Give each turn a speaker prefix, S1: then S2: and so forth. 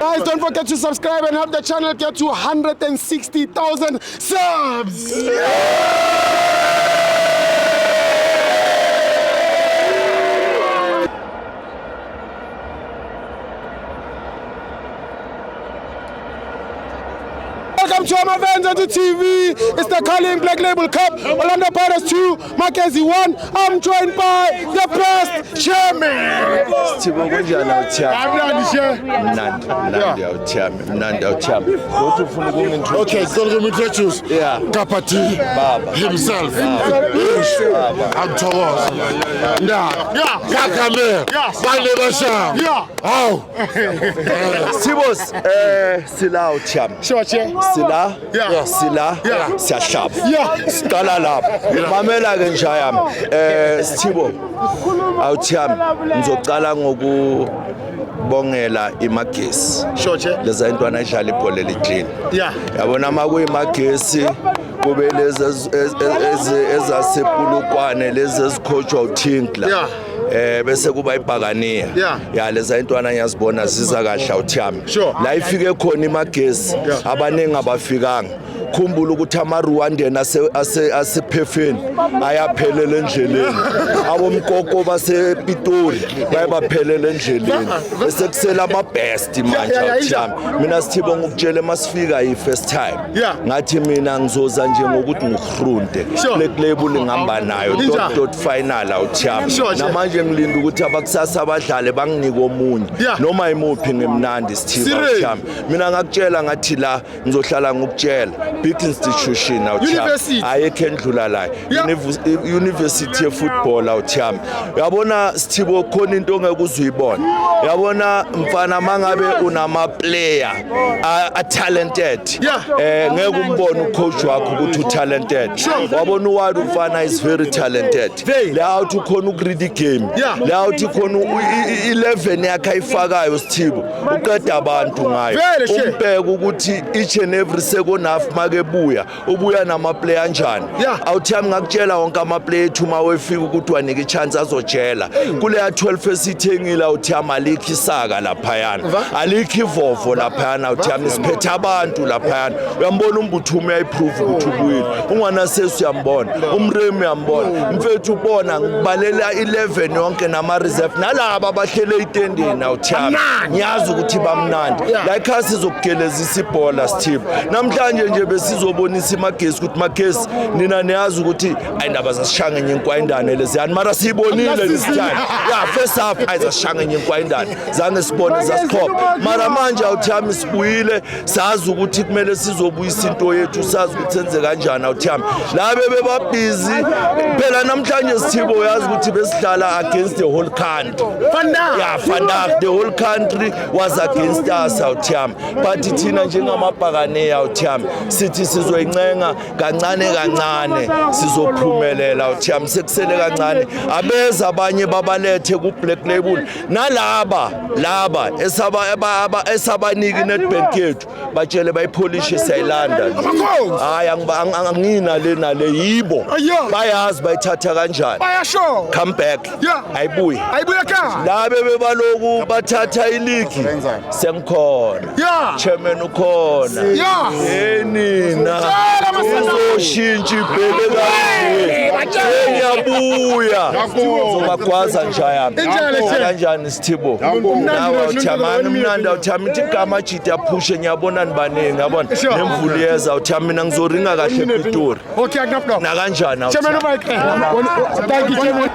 S1: Guys, don't forget to subscribe and help the channel get to 160,000 subs. Welcome to Amavenza to TV. It's the Carling Black Label Cup. Orlando Pirates 2, Magesi 1. I'm joined by the best chairman.
S2: Sithibo, kunjani awuthiyami?
S1: Mnandi chair.
S2: Mnandi, mnandi awuthiyami, mnandi awuthiyami. Ngothi ufuna ukungintroduce.
S3: Okay, so let me introduce
S2: Yeah.
S3: Kapati
S2: Baba.
S3: himself. Angithokoza. Yeah. Kakamega. Bale basham.
S1: Yeah.
S3: Hawu.
S2: Sithibos, sila awuthiyami.
S1: Sure, chair.
S2: Sila,
S1: Yeah.
S2: sila,
S1: Yeah.
S2: siyahlaba.
S1: Yeah.
S2: Siqala lapho. Mamela ke nja yami. Sithibo, awuthiyami, ngizocala ngokubongela iMagesi.
S1: Sure, chair.
S2: Leza intwana idlala ibhola eli-clean.
S1: Yeah.
S2: Yabona uma kuyiMagesi kube lezi ezasepulukwane lezi ezikhotshwa uTinkler.
S1: Yeah.
S2: Bese kuba ibhakaniya.
S1: Yeah.
S2: Ya, leza intwana ngiyazibona ziza kahle awuthiyami.
S1: Sure.
S2: La ifike khona iMagesi
S1: Yeah.
S2: abaningi abafikanga. Khumbula ukuthi ama-Rwandan asephefeni ayaphelela endleleni. Abomkoko basePitori baye baphelela endleleni. Bese kusela ama-best manje
S1: Yeah, yeah, yeah.
S2: awuthiyami. Mina Sithibo ngikutshele masifika yi-first time.
S1: Yeah.
S2: Ngathi mina ngizoza nje ngokuthi ngigrunde.
S1: Sure.
S2: Black Label ngihamba nayo
S1: Injani?
S2: dot dot final awuthiyami.
S1: Sure, sure.
S2: Namanje ngilinda ukuthi abakusasa abadlale banginike omunye.
S1: Yeah.
S2: Noma imuphi ngimnandi Sithibo
S1: Sire.
S2: awuthiyami. Mina ngakutshela ngathi la ngizohlala ngikutshela big institution awuthiyami.
S1: University.
S2: Ayikho endlula la.
S1: Yeah.
S2: University ye-football awuthiyami. Uyabona Sithibo khona into ongeke uzuyibona. Uyabona mfana mangabe unama player a talented.
S1: Yeah.
S2: Ngeke umbone ucoach wakho ukuthi utalented. Wabona uWadu mfana is very talented.
S1: Very.
S2: La uthi ukhona ukuread igame.
S1: Yeah.
S2: La uthi khona 11 yakhe ayifakayo Sithibo. Uqeda abantu ngayo.
S1: Vele, she.
S2: Umbheke ukuthi each and every second half makebuya ubuya nama player anjani.
S1: Yeah.
S2: Awuthiyami ngakutshela wonke ama player ethu uma wefika ukuthi wanike ichance azojela. Kuleya 12 esithengile awuthiyami alikho isaka laphayana. Alikho ivovo laphayana awuthiyami siphethe abantu laphayana. Uyambona uMbuthuma uyayiprove ukuthi ubuyile. Ungwana sesi uyambona, uMremi uyambona. Mfethu ubona ngibalela 11 yonke nama reserve nalaba abahlele itendeni awuthiyami. Ngiyazi ukuthi bamnandi. La ekhaya sizokugelezisa ibhola Sithibo. Namhlanje nje besizobonisa iMagesi ukuthi Magesi nina niyazi ukuthi ayindaba zasishanga enye inkwayindane leziyani mara siyibonile this time. Yeah, first half ayizasishanga enye inkwayindane. Zange sibone zasikhopha. Mara manje awuthiyami sibuyile sazi ukuthi kumele sizobuyisa into yethu sazi ukuthi senze kanjani awuthiyami. La bebe busy phela namhlanje Sithibo uyazi ukuthi besidlala against the whole country.
S1: Fanda.
S2: Yeah, Fandak, the whole country was against us awuthiyami. But thina njengamabhakane awuthiyami sithi sizoyincenga kancane kancane sizophumelela awuthiyami sekusele kancane abeza abanye babalethe ku Black Label nalaba laba esabaniki iNedbank yethu batshele bayipholishe siyayilanda nje.
S1: Amakhosi.
S2: Hayi angina le nale yibo
S1: Yeah.
S2: bayazi bayithatha kanjani.
S1: Bayasho.
S2: Come back.
S1: Yeah.
S2: Ayibuye.
S1: Ayibuye ekhaya.
S2: Labe bebaloku bathatha iligi sengikhona.
S1: Yeah.
S2: Chairman ukhona.
S1: Yeah.
S2: Hey nina.
S1: Tshela masana.
S2: Uzoshintsha ibhele kanje. Ngiyabuya. Zobagwaza nja yami.
S1: Injalo, Chair.
S2: Kanjani Sithibo? Nawe awuthiyami mnandi awuthiyami ithi igama jita aphushe ngiyabona nibaningi yabona.
S1: Sure.
S2: Nemvula iyeza awuthiyami mina ngizoringa kahle ePitori.
S1: Okay, akunaproblem.
S2: Nakanjani
S1: Chairman
S2: awuthiyami?
S1: Mike. Thank you, Chairman.